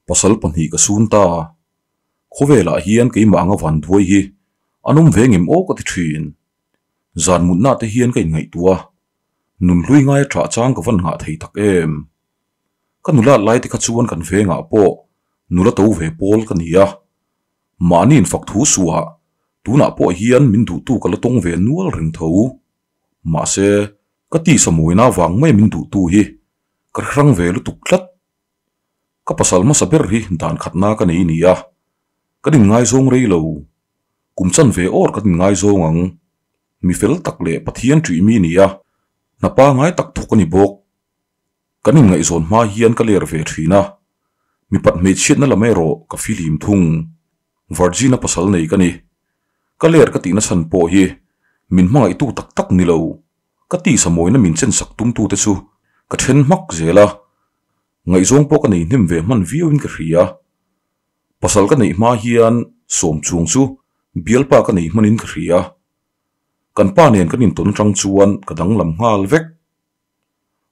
Pasal pahnih ka sun ta. Khawvelah hian keimah anga van duai hi an awm ve ngem aw ka ti thin. Zan mutna te hian ka inngaihtuah a, nun hlui ngai a thah chang ka van nghah thei tak em. Ka nula lai te kha chuan kan vengah pawh nula to ve pawl ka ni a, mahni infak thu suah tunah pawh hian min duhtu ka la tawng ve nual reng tho. Mahse, ka tisa mawina vang mai min duhtu hi ka hrang ve lutuk tlat. Ka pasal hmasa ber hi dan khatna ka nei nia, kan inngaizawng rei lo. Kum chan ve awr kan inngaizawng ang. Mi fel tak leh Pathian ṭih mi nia, hna pangai tak thawk a ni bawk. Kan inngaihzawn hma hian ka ler ve ṭhin a, mipat hmeichhiatna lam erawh ka fihlim thung. Virgin-a pasal nei ka ni. Ka ler ka tihna chhan pawh hi min hmangaihtu tak tak ni lo. Ka tisa mawina min chensak tumtute chu ka then hmak zel a, ngaihzawng pawh ka nei hnem ve hman viauin ka hria. Pasal ka neih hma hian sawm chung chu bialpa ka nei hmanin ka hria. Kan pa nen kan intawn atang chuan ka danglam nghal vek.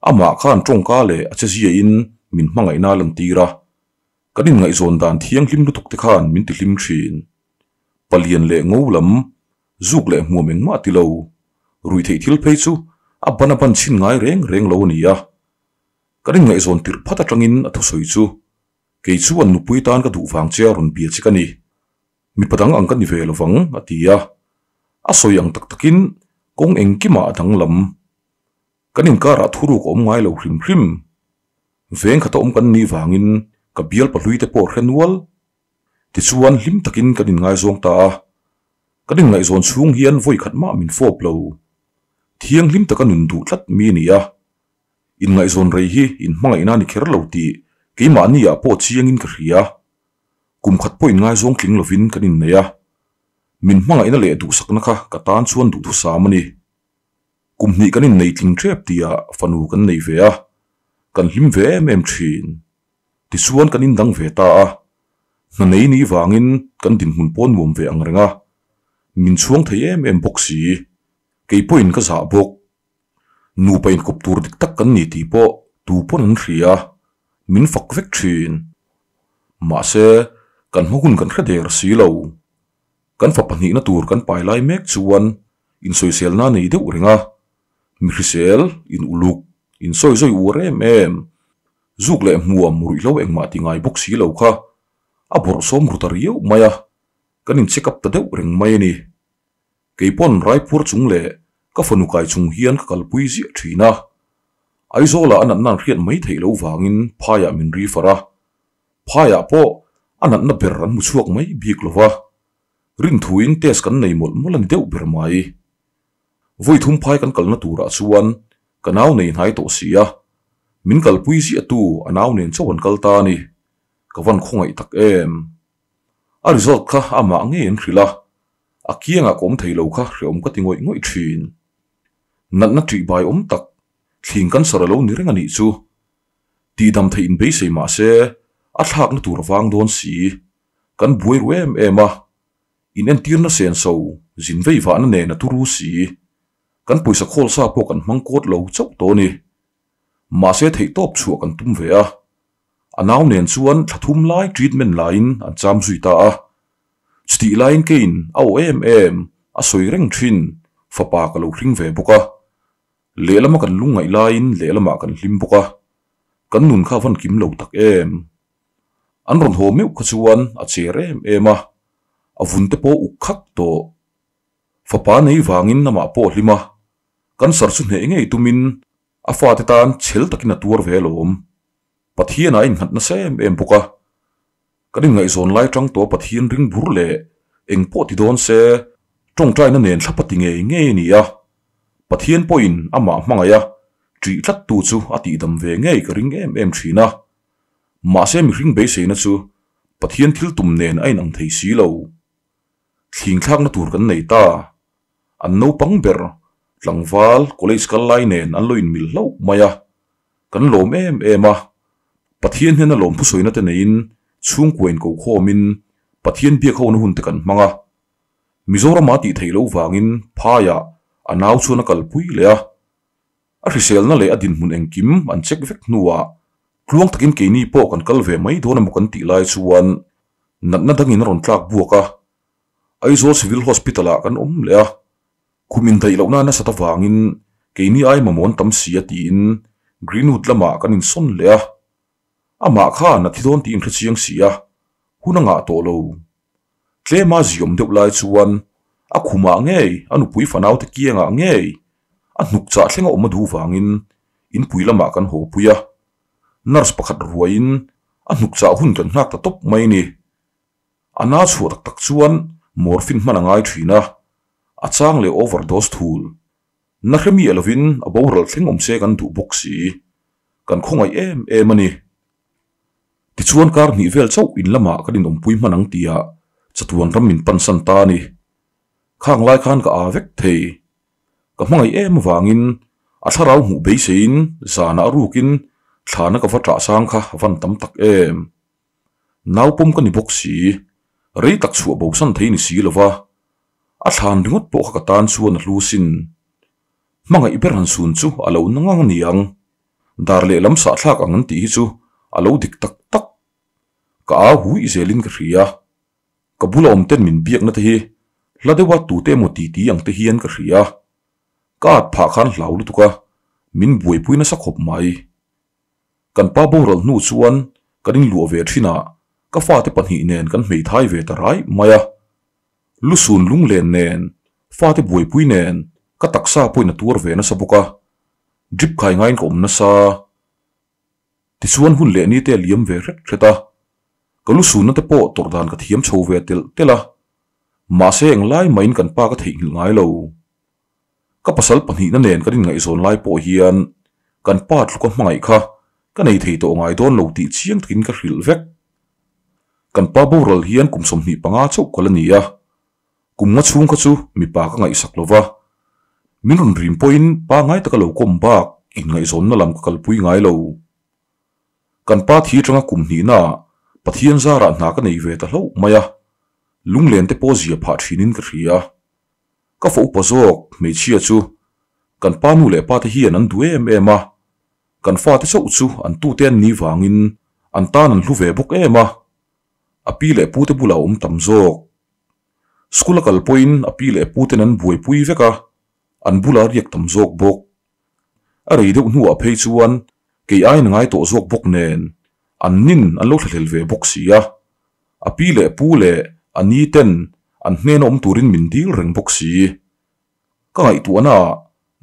Amah khan tawngka leh a che ziahin min hmangaihna a lantir a, kan inngaihzawn dan thianghlim lutuk te khan min tihlim thin. Palian leh ngo lam Zuk leh hmuam engmah ti lo. Ruihtheih thil phei chu a ban a ban chhin ngai reng reng lo a ni a. Kan inngaihzawn tirh phat atangin a thusawi chu, Kei chu an nupui tan ka duh vang che a rawn bia che ka ni. Mipa dang ang ka ni ve lo vang, a ti a. A sawi ang tak takin kawng engkimah a danglam. Kan inkarah thuruk a awm ngai lo hrim hrim. Veng khata awm kan nih vangin ka bial pahlui te pawh hre nual. Tichuan hlim takin kan inngaizawng ta a. Kan inngaihzawn chhung hian vawi khat mah min fawp lo. Thianghlim taka nun duh tlat mi a ni a. Inngaihzawn rei hi inhmangaihna a ni kher lo tih keimahni ah pawh chiangin ka hria. Kum khat pawh inngaizawng tling lovin kan innei a. Min hmangaihna leh duhsakna kha ka tan chuan duhthusam a ni. Kum hnih kan innei tling tep tihah fanu kan nei ve a, kan hlim ve em em thin. Tichuan kan indang ve ta a, hna nei ni vangin kan dinhmun pawh nuam ve ang reng a, min chhuang thei em em bawk si, kei pawhin ka zah bawk. Nupa inkawp tur dik tak kan ni tih pawh tu pawn an hria, min fak vek thin. Mahse, kan hma hun kan hre der si lo. Kan fa pahnihna tur kan pai lai mek chuan insawiselna nei deuh reng a, mi hrisel, in uluk, insawi zawi uar em em, zuk leh hmuam ruihhlo engmah ti ngai bawk si lo kha a bawrhsawm ru ta riau mai a, kan in check up ta deuh reng mai a ni. Kei pawn Raipur chung leh ka fanu kai chung hian ka kalpui ziah thin a, Aizawlah a natna an hriat mai theih loh vangin phaiah min refer a, phaiah pawh a natna ber an hmu chhuak mai bik lo va, Rinthuin test kan nei mawlh mawlh a ni deuh ber mai. Vawi thum phai kan kalna turah chuan ka nau nei hnai tawh si a, min kalpui ziahtu a nau nen chauh an kal ta a ni. Ka van khawngaih tak em. A result kha amah ngei an hrilh a, a kiangah ka awm thei lo kha hreawm ka ti ngawih ngawih thin. Natna ṭih bai awm tak, thling cancer a lo ni reng a nih chu. Tihdam theih in beisei mah se, a thlakna tur a vang dawn si. Kan buai ru em em a, in entirna senso zin vei vahna nen a turu si. Kan pawisa khawl sa pawh kan hmang kawt lo chauh tawh a ni. Mahse theihtawp chhuah kan tum ve a, a nau nen chuan thla thum lai treatment laiin an cham zui ta a. Chutih laiin keiin a aw em em a sawi reng thin, fapa ka lo hring ve bawk a. Lehlama kan lungngaih laiin lehlamah kan hlim bawk a, kan nun kha a van kim lo tak em. An rawn haw meuh kha chuan a cher em em a, a vun te pawh uk khak tawh. Fapa nei vangin amah pawh hlim a, cancer chu hneh ngei tumin a fate tan chhel takin a tuar ve alawm. Pathianah a innghat nasa em em bawk a, kan inngaihzawn lai tang tawh Pathian ring bur leh eng pawh ti dawn se tawngtaina nen thlapa ti ngei ngei a ni a, Pathian pawhin amah hmangaih a, ṭih tlattu chu a tihdam ve ngei ka ring em em ṭhin a. Mahse mihring beiseina chu Pathian thil tum nen a inang thei si lo. Thling thlakna tur kan nei ta. An naupang ber, tlangval, college kal lai nen an lo inmil hlauh mai a. Kan lawm em em a. Pathian hnena lawm thusawiina te neiin chhungkua inkokhawmin Pathian biak hona hun te kan hmang a. Mizorama tih theih loh vangin phaiah a nau chuan a kalpui leh a. A hriselna leh a dinhmun engkim an check vek hnuah. Tluang takin keini pawh kan kal ve mai dawn emaw kan tih lai chuan natna dangin a rawn tlak buak a, Aizawl Civil Hospital ah kan awm leh a, khum indaih lohna nasat avangin keini ai mamawh an tam si a tiin Greenwood lamah kan insawn leh a, amah khan a thi dawn tih inhre chiang si a, hun a ngah tawh lo. Tlema ziawm deuh lai chuan a khumah ngei a nupui fanaute kiangah ngei a hnuk chah thleng a awm a duh vangin inpui lamah kan haw pui a, nurse pakhat ruaiin a hnuk chah hun kan nghak ta tawp mai ni. A na chhuah tak tak chuan morphine hman a ngai thin a, a chang leh overdose thul. Na hre miah lovin a boral thleng awm se kan duh bawk si. Kan khawngaih em em a ni. Tichuan kar hnih vel chauh in lamah kan inawmpui hman ang tia chatuan ram min pansan ta a ni. Khang lai khan ka aa vek thei. Ka hmangaih em avangin a thlarau hmuh beiseiin zanah a rukin thlana ka va ṭah sang kha a van tam tak em. Nau pawm ka ni bawk si, rei tak chhuah bosan thei ni si lova, a thlan ringawt pawh kha ka tan chuan a hlu sin. Hmangaih ber han sun chu a lo na ngang a niang. Dar lehlam sahthlak ang an tih hi chu a lo dik tak tak. Ka au hui zelin ka hria. Ka bula awm ten min biakna te hi hla deuha tute emaw titi ang te hian ka hria. Ka at phah khan hlau lutuk a, min buaipui nasa khawp mai. Kan pa boral hnu chuan kan inluah ve thin a, ka fate pahnih nen kan hmeithai ve ta rai mai a. Lusun lunglen nen, fate buaipui nen ka taksa pawhin a tuar ve nasa bawk a, drip khai ngaiin ka awm nasa. Tichuan hun leh ni te a liam ve hret hret a, ka lusunna te pawh tawrh dan ka thiam chho ve telh telh a, mahse englai mahin kan pa ka theihnghilh ngai lo. Ka pasal pahnihna nen kan inngaihzawn lai pawh hian kan pa tluka hmangaih kha ka nei thei tawh ngai dawn lo tih chiang takin ka hrilh vek. Kan pa boral hian kum 25 chauh kal a ni a, kum nga chhung kha chu mipa ka ngaihsak lo va, min rawn rim pawhin pangngai taka lo kawm bak inngaihzawnna lam ka kalpui ngai lo. Kan pa thi atanga kum hnihnaah Pathian zarah hna ka nei ve ta hlauh mai a, lunglen te pawh zia phah thinin ka hria. Ka fa upa zawk hmeichhia chu kan pa nu leh pa te hian an duh em em a, kan fate chauh chu an tute an nih vangin an tan an hlu ve bawk em a, a pi leh pute bulah a awm tam zawk. School a kal pawhin a pi leh puten an buaipui vek a, an bulah a riak tam zawk bawk. A rei deuh hnuah phei chuan kei aiin a ngai tawh zawk bawk nen an nin an lo thlahlel ve bawk si a, a pi leh pu leh a ni ten an hnena awm turin min dil reng bawk si. Ka ngaihtuahna ah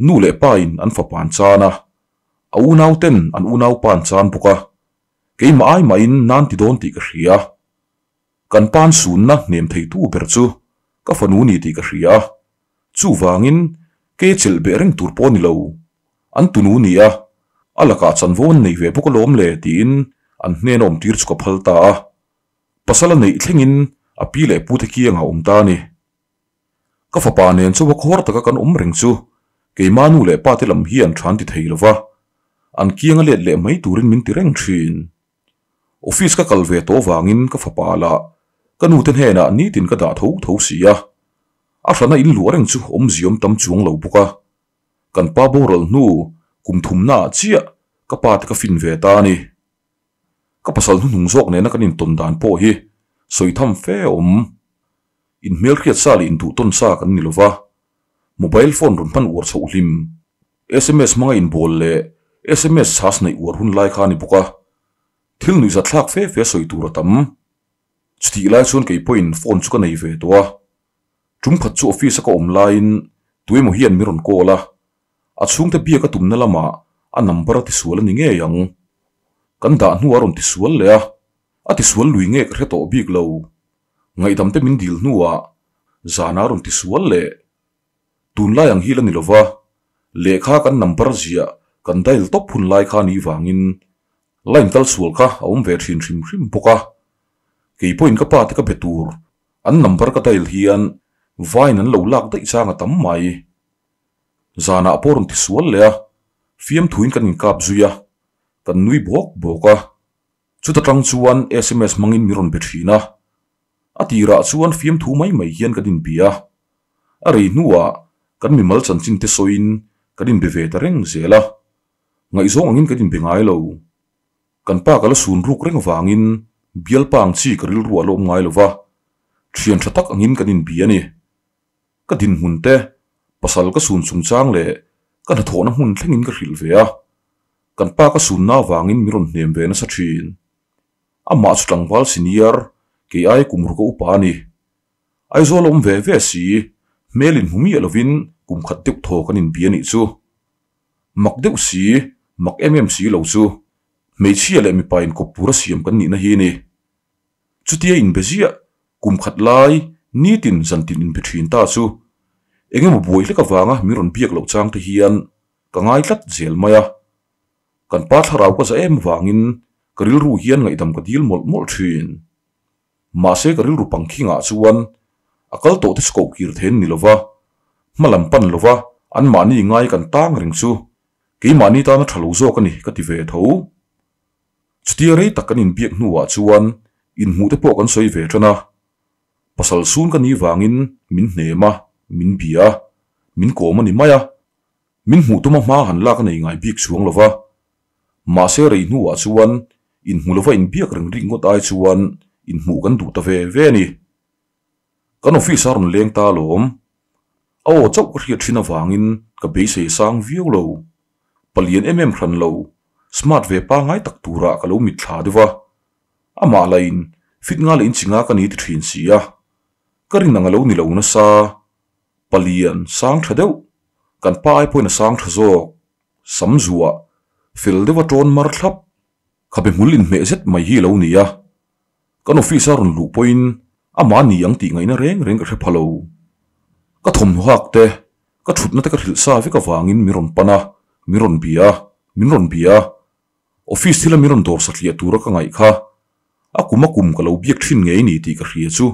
nu leh pa in an fapa an chan a, a unau ten an unau pa an chan bawk a, keimah ai mahin nan ti dawn tih ka hria. Kan pan sunna hnem theitu ber chu ka fanu ni tih ka hria a, chuvangin ke chelh beh reng tur pawh a ni lo. An tunu ni a, a lakah chanvo an nei ve bawk alawm le tiin an hnena awm tir chu ka phal ta a. Pasal a neih thlengin a pi leh pute kiangah a awm ta a ni. Ka fapa nen chawa khawr taka kan awm reng chu keimah nu leh pate lam hian than ti thei lova, an kianga let leh mai turin min ti reng thin. Office ka kal ve tawh vangin ka fapa lah ka nute hnenah nitin ka dah tho tho si a, a hrana in luah reng chu awmziawm tam chuang lo bawk a, kan pa boral hnu kum thumna ah chiah ka pa te ka fin ve ta a ni. Ka pasal hnuhnung zawk nena kan intawn dan pawh hi sawi tham fe a awm. Inhmelhriat sa leh induhtawn sa kan ni lova, mobile phone rawn hman uar chhoh hlim Sms hmanga inbawl leh sms chhas neih uar hun lai kha a ni bawk a, thil nuihzatthlak fe fe sawi tur a tam. Chutih lai chuan kei pawhin phone chu ka nei ve tawh a, tum khat chu office a ka awm laiin tuemaw hian min rawn call a, a chhungte biak a tumna lamah a number a tisual a ni ngei ang. Kan dah hnuah a rawn tisual leh a, a tisual lui nge ka hre tawh bik lo. Ngaihdamte min dil hnuah zanah a rawn tisual leh. Tunlai ang hi la ni lova, lehkha kan number ziah kan dial tawp hun lai kha ni vangin line kal sual kha a awm ve thin hrim hrim bawk a. Kei pawhin ka pa te ka be tur an number ka dial hian vain an lo lak daih chang a tam mai. Zanah pawh rawn ti sual leh a, fiamthuin kan inkap zui a, kan nui bawk bawk a. Chuta tang chuan sms hmangin min rawn be thin a. A tirah chuan fiamthu mai mai hian kan inbia a, a rei hnuah kan mimal chanchin te sawiin kan inbe ve ta reng zel a, ngaihzawng angin kan inbe ngai lo. Kan pa ka la sun ruk reng avangin bialpa ang chi ka rilru a la awm ngai lo va, thian tha tak angin kan inbia a ni. Ka dinhmun te, pasal ka sun chungchang leh ka hnathawhna hmun thlengin ka hrilh ve a, kan pa ka sunna avangin min rawn hnem ve nasa thin. Amah chu tlangval senior, kei ai kum ruk a upa a ni. Aizawl a awm ve ve si, hmel inhmu miah lovin kum khat deuh thaw kan inbia nih chu. Mak deuh si, mak em em si lo chu, hmeichhia leh mipa inkawp tura siam kan nihna hi a ni. Chutia inbe ziah, kum khat lai, nitin zantin inbe thin ta chu, eng emaw buai hlek avanga min rawn biak loh chang te hian ka ngai tlat zel mai a. Kan pa thlarau ka za em avangin ka rilru hian ngaihdam ka dil mawlh mawlh thin. Mahse ka rilru pangkhingah chuan a kal tawh te chu koh kir thein ni lova, hma lam pan lova anmahni ngai kan tang reng chu keimahni tana tha lo zawk a ni ka ti ve tho. Chutia rei tak kan inbiak hnuah chuan inhmuh te pawh kan sawi ve tan a, pasal sun ka nih vangin min hnem a, min bia a, min kawm a ni mai a, min hmuh tuma hma han lak a nei ngai bik chuang lova. Mahse rei hnuah chuan inhmu lova inbiak reng rik ngawt ai chuan inhmuh kan duh ta ve ve a ni. Kan office a rawn leng ta alawm. A aw chauh ka hriat thin avangin ka beisei sang viau lo. Palian em em hran lo, smart ve pangngai tak turah ka lo mitthla deuh a. Amah lain fit nga leh inchi nga ka ni ti thin si a. Ka rin ang a lo ni lo nasa. Palian sang tha deuh, kan pa ai pawhin a sang tha zawk. Sam zuah, fel deuh a tawn mar thlap. Khabe hmul inhmeh zet mai hi a lo ni a. Kan office a rawn luh pawhin amah ni ang tih ngaihna reng reng ka hre pha lo. Ka thawmhnaw hak te, ka thutna te ka hrilh sa vek avangin min rawn pan a, min rawn bia a, min rawn bia a. Office thila min rawn dawr satliah tura ka ngaih kha a kum a kum ka lo biak thin ngei ni tih ka hria chu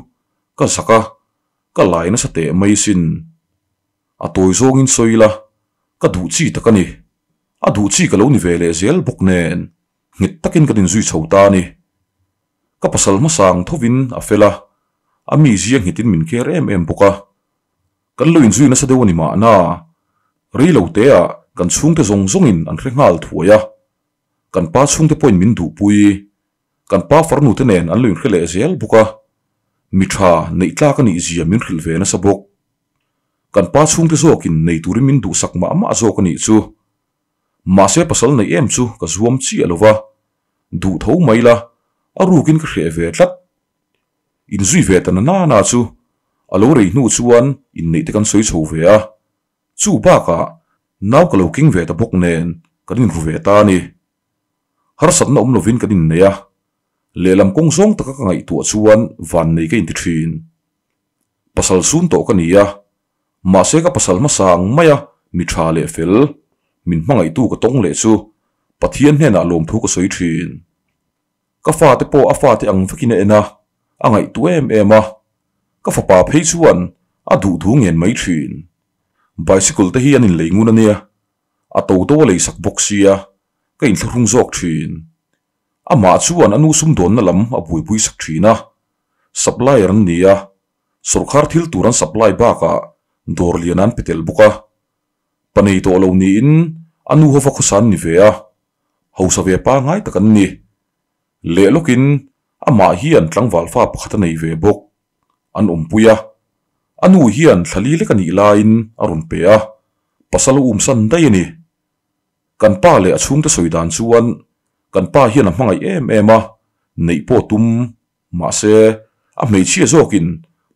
ka zak a, ka lai nasa teh mai sin. A tawi zawngin sawi ila, ka duh chi tak a ni. A duh chi ka lo ni ve leh zel bawk nen. Nghet takin kan inzui chho ta a ni. Ka pasal hmasa ang thovin a fel a, a mizia nghetin min care em em bawk a. Kan lo inzui nasa deuh a ni mahna, rei lo teah kan chhungte zawng zawngin an hre nghal thuai a. Kan pa chhungte pawhin min duhpui, kan pa farnute nen an lo inhre leh zel bawk a. Mi tha neih tlak a nih zia min hrilh ve nasa bawk. Kan pa chhungte zawkin nei turin min duhsak mah mah zawk a nih chu. Mahse pasal neih em chu ka zuam chiah lo va, duh tho mai la, a rukin ka hreh ve tlat. Inzui ve ta na na na chu a lo rei hnu chuan inneih te kan sawi chho ve a, chu bakah nau ka lo keng ve ta bawk nen kan inru ve ta a ni. Harsatna awm lovin kan innei a, lehlam kawng zawng taka ka ngaihtuah chuan vannei ka inti thin. Pasal sun tawh ka ni a, Mahse ka pasal hmasa ang maia mi tha leh fel, min hmangaihtu ka tawng leh chu Pathian hnenah lawmthu ka sawi thin. Ka fate pawh a fate ang vekin a en a, a ngaihtu em em a. Ka fapa phei chuan a duhthu ngen mai thin. Bicycle te hi an inlei ngun a nia, a to to a leisak bawk sia, ka inthlahrung zawk thin. Amah chuan a nu sumdawnna lam a buaipui sak thin a, supplier an ni a, Sawrkar thil tur an supply bakah dawr lian an pe tel bawk a. Pa nei tawh lo niin a nu hova khawsa an ni ve a, hausa ve pangngai tak an ni. Leh lawkin amah hian tlangval fa pakhat a nei ve bawk. An awmpui a, a nu hian thla li lek a nih laiin a rawn pe a, pasal a umsan daih a ni. Kan pa leh a chhungte sawi dan chuan kan pa hian a hmangaih em em a, neih pawh tum Mahse, a hmeichhia zawkin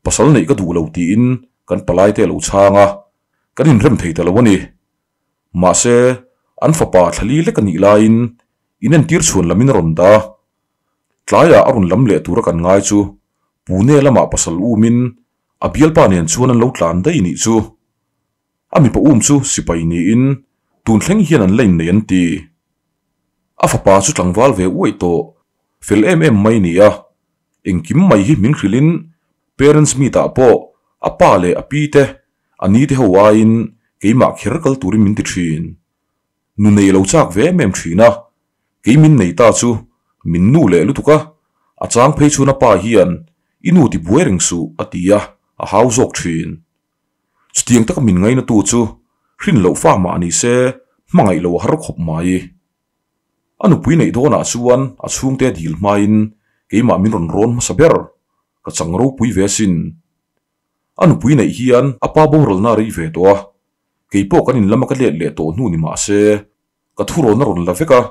pasal neih ka duh lo tiin kan palaite a lo chhang a, kan inrem thei ta lo a ni. Mahse, an fapa thlali lek a nih laiin inentir chhuan lamin a rawn da. Tlaiah a rawn lam leh tura kan ngai chu Pune lamah pasal umin a bialpa nen chuan an lo tlan daih nih chu. A mipa um chu sipai niin tun thleng hian an la innei an ti. A fapa chu tlangval ve uaih tawh fel em em mai ni a, engkim mai hi min hrilhin parents meet ah pawh a pa leh a pi te, a ni te ho aiin keimah kher kal turin min ti thin. Nu nei lo chak ve em em thin a, kei min nei ta chu min nu leh lutuk a, a chang phei chhun a pa hian i nu ti buai reng suh a ti a, a hau zawk thin. Chutiang taka min ngainatu chu hrin loh fa mah ni se hmangaih lo a har khawp mai. A nupui neih dawnah chuan a chhungte dil hmain keimah min rawn rawn hmasa ber, ka chang ropui ve asin. A nupui neih hian a pa boralna a rei ve tawh a, keipawh kan in lama ka let leh tawh hnu ni mah se ka thurawn a rawn la vek a.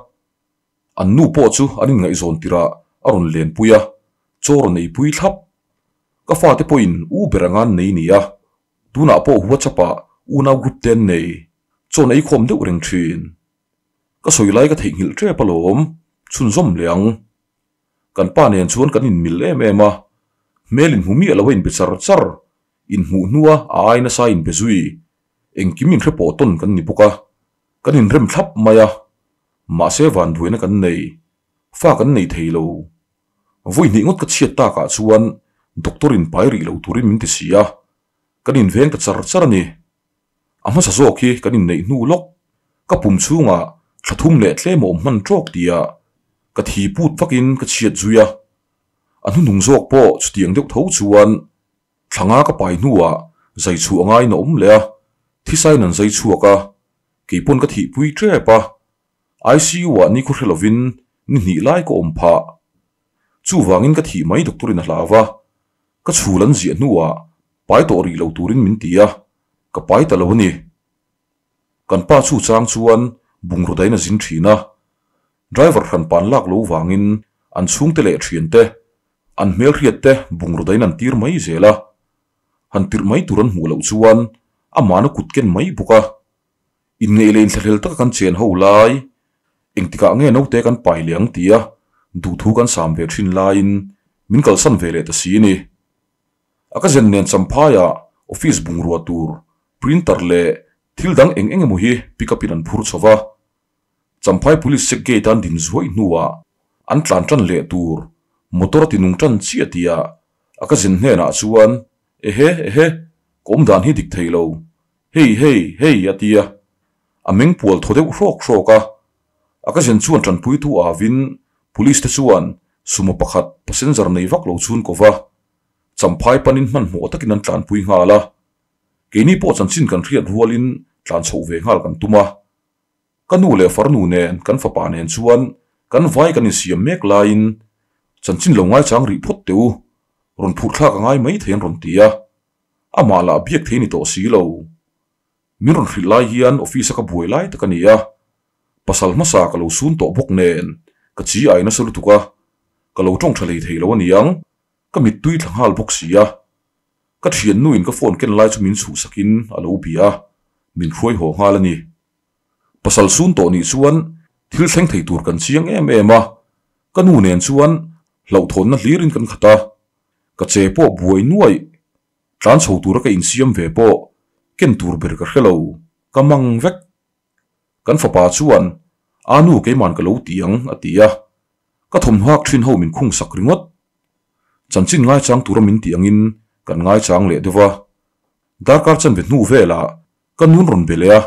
An nu pawh chu an inngaihzawn tirah a rawn lenpui a, chaw rawn eipui thlap. Ka fate pawhin u ber anga an nei ni a, tunah pawh WhatsApp ah unau group te an nei, chaw an eikhawm deuh reng thin. Ka sawi lai ka theihnghilh tep alawm, chhunzawm leh ang. Kan pa nen chuan kan inmil em em a, hmel inhmu miah lo a inbe char char, inhmuh hnua a ai nasa inbe zui, engkim inhre pawh tawn kan ni bawk a, kan inrem thlap mai a, mahse vanduaina kan nei, fa kan nei thei lo. Vawi hnih ngawt ka chhiat takah chuan doctor in pai rih lo turin min ti si a, kan inveng ta char char a ni. A hmasa zawk hi kan inneih hnu lawk, ka pum chhungah thla thum leh tlem a awm hman tawk tia ka thi put vakin ka chhiat zui a. A hnuhnung zawk pawh chutiang deuh tho chuan thla nga ka pai hnuah zai chhuah ngaiin a awm leh a, thisain an zai chhuak a, keipawn ka thihpui tep a, ICU ah nikhaw hre lovin ni hnih lai ka awm phah. Chuvangin ka thih mai doctor in a hlau a, ka chhul an ziah hnuah pai tawh rih lo turin min ti a, ka pai ta lo a ni. Kan pa chu chang chuan bungraw dain a zin thin a, driver hran pan lak lo vangin an chhungte leh thiante, an hmelhriat te bungraw dain an tir mai zel a, han tirh mai tur an hmuh loh chuan amahna kut ken mai bawk a. Inngeih leh inthlahlel taka kan chen ho lai, engtikah nge naute kan pai leh ang tia duhthu kan sam ve thin laiin min kalsan ve leh ta si a ni. A ka zen nen Champhaiah office bungrua tur, printer leh thil dang eng eng emaw hi pick up in an phur chho va. Champhai Police check gate an din zuaih hnuah an tlan tan leh tur motor a ti nung tan chiah tia a ka zen hnenah chuan, Ehe, ehe, ka awm dan hi dik thei lo. Hei, hei, hei a ti a. A meng pual thaw deuh hrawk hrawk a. A ka zen chuan tanpuitu avin Police te chuan sumo pakhat passenger nei vak lo chhun ko va. Champhai panin hmanhmawh takin an tlanpui nghal a. Keini pawh chanchin kan hriat rualin tlan chhoh ve nghal kan tum a. Ka nu leh farnu nen kan fapa nen chuan kan vai kan insiam mek laiin chanchin lo ngaichang rih phawt teh u, rawn phurh thlak a ngai mai thei an rawn ti a. Amah lah biak thei ni tawh si lo. Min rawn hrilh lai hian office a ka buai lai tak a ni a, pasal hmasa ka lo sun tawh bawk nen ka chi ai nasa lutuk a, ka lo tawng tha hlei thei lo a niang, ka mittui thla nghal bawk si a. Ka thiannuin ka phone ken lai chu min chhuhsakin a lo bia a, min hruai haw nghal a ni. Pasal sun tawh nih chuan thil thleng thei tur kan chiang em em a, ka nu nen chuan hlauhthawnna hlirin kan khat a, ka che pawh buai nuaih Tlan chho tura ka insiam ve pawh ken tur ber ka hre lo, ka mang vek. Kan fapa chuan, A nu keiman ka lo ti ang, a ti a. Ka thawmhnuak thin ho min khung sak ringawt. Chanchin ngaichang tura min tih angin kan ngaichang leh deuh a. Darkar chanve hnu velah ka nun rawn be leh a,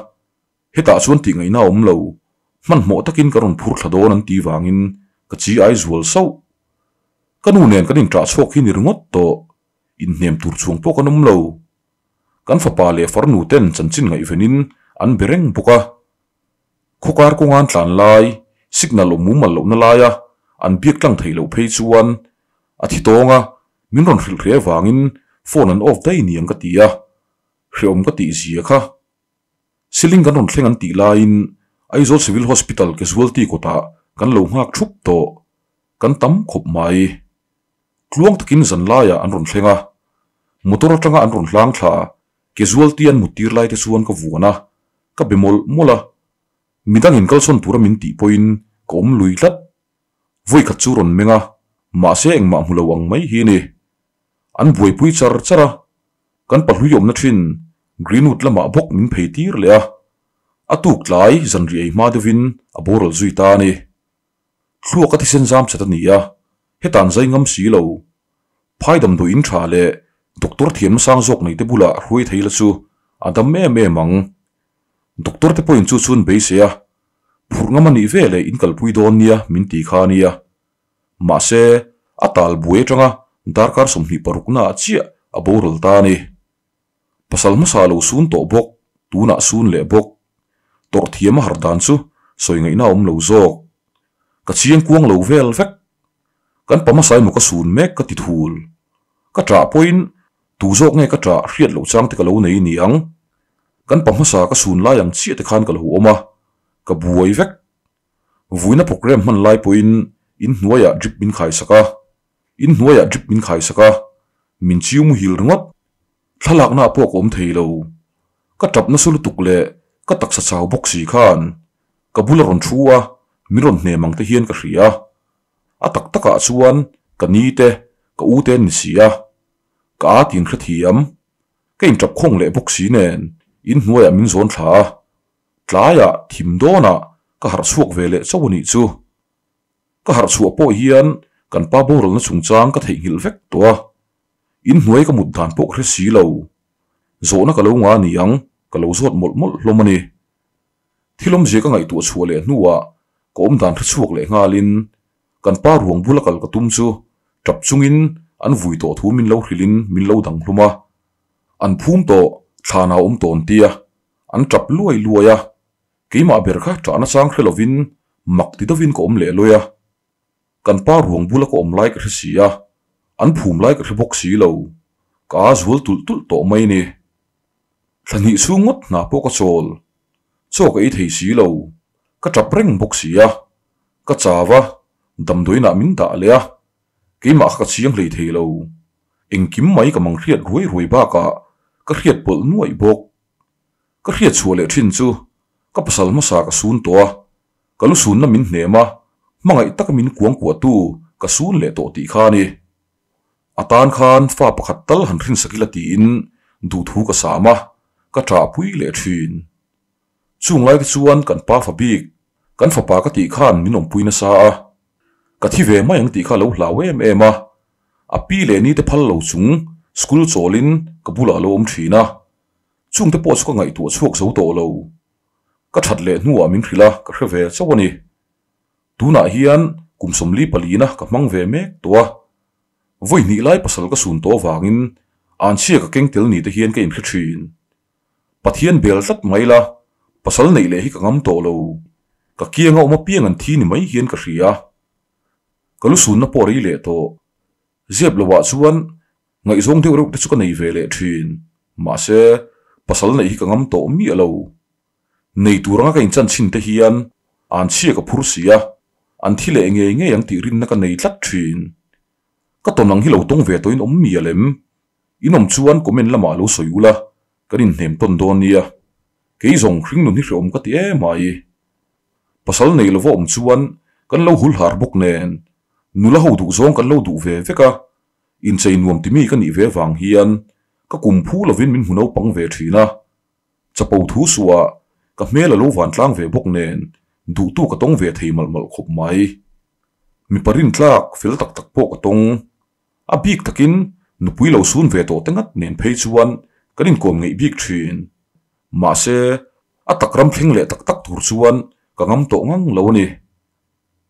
hetah chuan tih ngaihna a awm lo, hmanhmawh takin ka rawn phur thla dawn an tih vangin ka chi ai zual sauh. Ka nu nen kan inṭah chhuak hi ni ringawt tawh. Inhnem tur chhung pawh kan awm lo. Kan fapa leh farnu ten chanchin ngaihvenin an be reng bawk a. Khawkar kawngan tlan lai, signal awm mumal lohna laia an biak tlang theih loh phei chuan a thi tawng a, min rawn hrilh hle avangin phone an off daih niang ka ti a, hreawm ka tih zia kha. Siling kan rawn thleng an tih laiin Aizawl Civil Hospital casualty kawtah kan lo nghak thup tawh. Kan tam khawp mai. Tluang takin zan laiah an rawn thleng a, motor atanga an rawn hlang thla, casualty an mut tir lai te chuan ka vuan a, ka be mawlh mawlh a. Midangin kalsawn tura min tih pawhin ka awm lui tlat. Vawikhat chu rawn meng a, mahse engmah hmu lo ang mai hi a ni. An buaipui char char a, kan pahlui awmna thin Greenwood lamah bawk min phei tir leh a, a tuk tlai zanriah ei hma deuhin a boral zui ta a ni. Thluak a thisen zam chat a ni a, hetah an zai ngam si lo. Phai damdawi in tha leh doctor thiamna sang zawk nei te bulah hruai thei la chu a dam em em ang. Doctor te pawhin chu chu an beisei a, phurh ngam a nih ve leh in kalpui dawn nia min ti kha a nia. Mahse, a tal buai atanga darkar 26 naah chiah a boral ta a ni. Pasal hmasa lo sun tawh bawk, tunah sun leh bawk. Tawrh thiam a har dan chu sawi ngaihna a awm lo zawk. Ka chiang kuang lo vel vek. Kan pa hmasa emaw ka sun mek ka ti thul. Ka ṭah pawhin tu zawk nge ka ṭah hriat loh chang te ka lo nei ni ang. Kan pa hmasa ka sun lai ang chiah te khan ka lo awm a, ka buai vek. Vuina programme hman lai pawhin in hnuaiah drip min khaisak a, in hnuaiah drip min khaisak a, min chiu muhil ringawt. Thlalakna pawh ka awm thei lo. Ka tap nasa lutuk leh ka taksa chau bawk si khan ka bula rawn thu a, min rawn hnem ang te hian ka hria. A tak takah chuan ka ni te, ka u te an ni si a. Ka a tin hrethiam. Ka intap khawng leh bawk si nen inhnuaiah min zawn thla a. Tlaiah thim dawnah ka harh chhuak ve leh chauh a nih chu. Ka harh chhuah pawh hian kan pa boralna chungchang ka theihnghilh vek tawh a. Inhnuai ka mut dan pawh ka hre si lo. Zawhna ka lo nga ni ang, ka lo zawt mawlh mawlh hlawm a ni. Thil awmzia ka ngaihtuah chhuah leh hnuah ka awm dan hre chhuak leh nghalin kan pa ruang bula kal ka tum chu tap chungin an vui tawh thu min lo hrilhin min lo dang hlum a. An phum tawh thlan a awm tawn tia an tap luai luai a, keimah ber kha ṭahna chang hre lovin mak ti deuhin ka awm leh lawi a. Kan pa ruang bula ka awm lai ka hre si a, an phum lai ka hre bawk si lo. Ka a zual tulh tulh tawh mai ni. Thla hnih chhung ngawt hna pawh ka chawl. Chaw ka ei thei si lo. Ka tap reng bawk si a. Ka chau a, damdawiinah min dah leh a. Keimah kha ka chiang hlei thei lo. Engkim mai ka mang hriat ruai ruai bakah ka hriat pawlh nuaih bawk. Ka hriat chhuah leh thin chu ka pasal hmasa ka sun tawh a, ka lu sunna min hnem a, hmangaih taka min kuang kuahtu ka sun leh tawh tih kha a ni. A tan khan fa pakhat tal han hrinsak ila tiin duhthu ka sam a, ka ṭahpui leh ṭhin. Chung lai te chuan kan pa fa bik, kan fapa ka tih khan min awmpui nasa a, ka thi ve mai ang tih kha a lo hlau em em a, a pi leh ni te phal lo chung school chawlin ka bulah a lo awm ṭhin a, Chungte pawh chu ka ngaihtuah chhuak zo tawh lo. Ka that leh hnuah min hrilh a, ka hre ve chauh a ni. Tunah hian kum sawmli palina ka hmang ve mek tawh a. Vawi hnih lai pasal ka sun tawh avangin anchhia ka keng tel ni te hian ka inhre thin. Pathian bel tlat mai la, pasal neih leh hi ka ngam tawh lo. Ka kianga awm apiang an thi ni mai hian ka hria. Ka lu sunna pawh rei leh tawh. Zep lohah chuan Ngaihzawng deuh reuh te chu ka nei ve leh thin. Mahse, pasal neih hi ka ngam tawh miah lo. Nei tur anga ka inchan chhin te hian an chhia ka phur si a, an thi leh ngei ngei ang tih rinna ka nei tlat thin. Ka tawn ang hi lo tawng ve tawhin awm mial em? In awm chuan comment lamah lo sawi ula, kan inhnem tawn dawn nia. Kei zawng hringnun hi hreawm ka ti em ai. Pasal nei lova awm chuan kan lo hul har bawk nen, nula ho duh zawng kan lo duh ve vek a, Inchei nuam ti mi ka nih ve vang hian ka kum phu lovin min hmu naupang ve thin a. Chapo thu suah ka hmel a lo van tlang ve bawk nen duhtu ka tawng ve thei malh malh khawp mai. Mipa rintlak fel tak tak pawh ka tawng. A bik takin nupui lo sun ve tawh te ngat nen phei chuan kan inkawm ngeih bik thin. Mahse, a tak ram thleng leh tak tak tur chuan ka ngam tawh ngang lo a ni.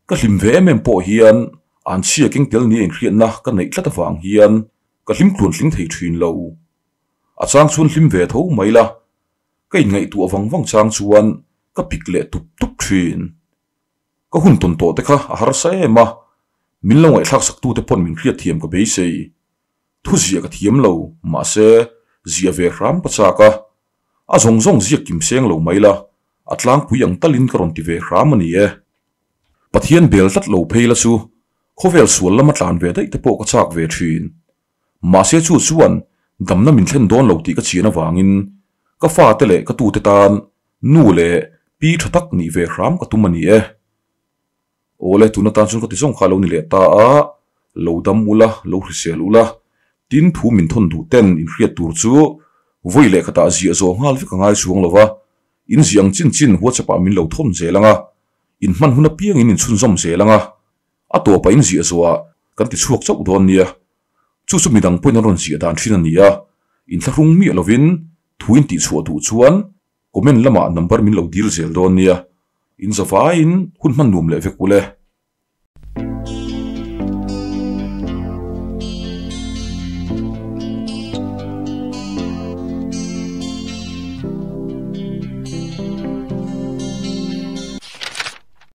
Ka hlim ve em em pawh hian an chhia keng tel nia inhriatna ka neih tlat avang hian ka hlim tluan tling thei thin lo. A chang chuan hlim ve tho mai la, ka inngaihtuah vang vang chang chuan ka pik leh tup tup thin. Ka hun tawn tawh te kha a harsa em a, min lo ngaihthlak saktute pawn min hriatthiam ka beisei. Thu ziah ka thiam lo, mahse ziah ve hram ka chak a. A zawng zawng ziak kim seng lo mai la, a tlangpui ang talin ka rawn ti ve hram a ni e. Pathian bel tlat lo phei la chu khawvel sual lama tlan ve daih te pawh ka chak ve thin. Mahse chu chuan damna min thlen dawn lo tih ka chian avangin ka fate leh ka tute tan nu leh pi tha tak nih ve hram ka tum a ni e. Awle, tun atan chuan ka ti zawng kha a lo ni leh ta a, lo dam ula, lo hrisel ula, tin thu min thawn duh ten inhriat tur chu vawi leh khatah ziah zawh nghal vek a ngai chuang lo va, in ziah ang chin chin WhatsApp ah min lo thawn zel ang a, in hman hun apiangin in chhunzawm zel ang a, a tawpah in ziah zawhah kan ti chhuak chauh dawn nia. Chu chu midang pawhin an rawn ziah dan thin a ni a, inthlahrung miah lovin thu in tihchhuah duh chuan Comment lamah number min lo dil zel dawn nia. In zavaiin hun hman nuam leh vek ule.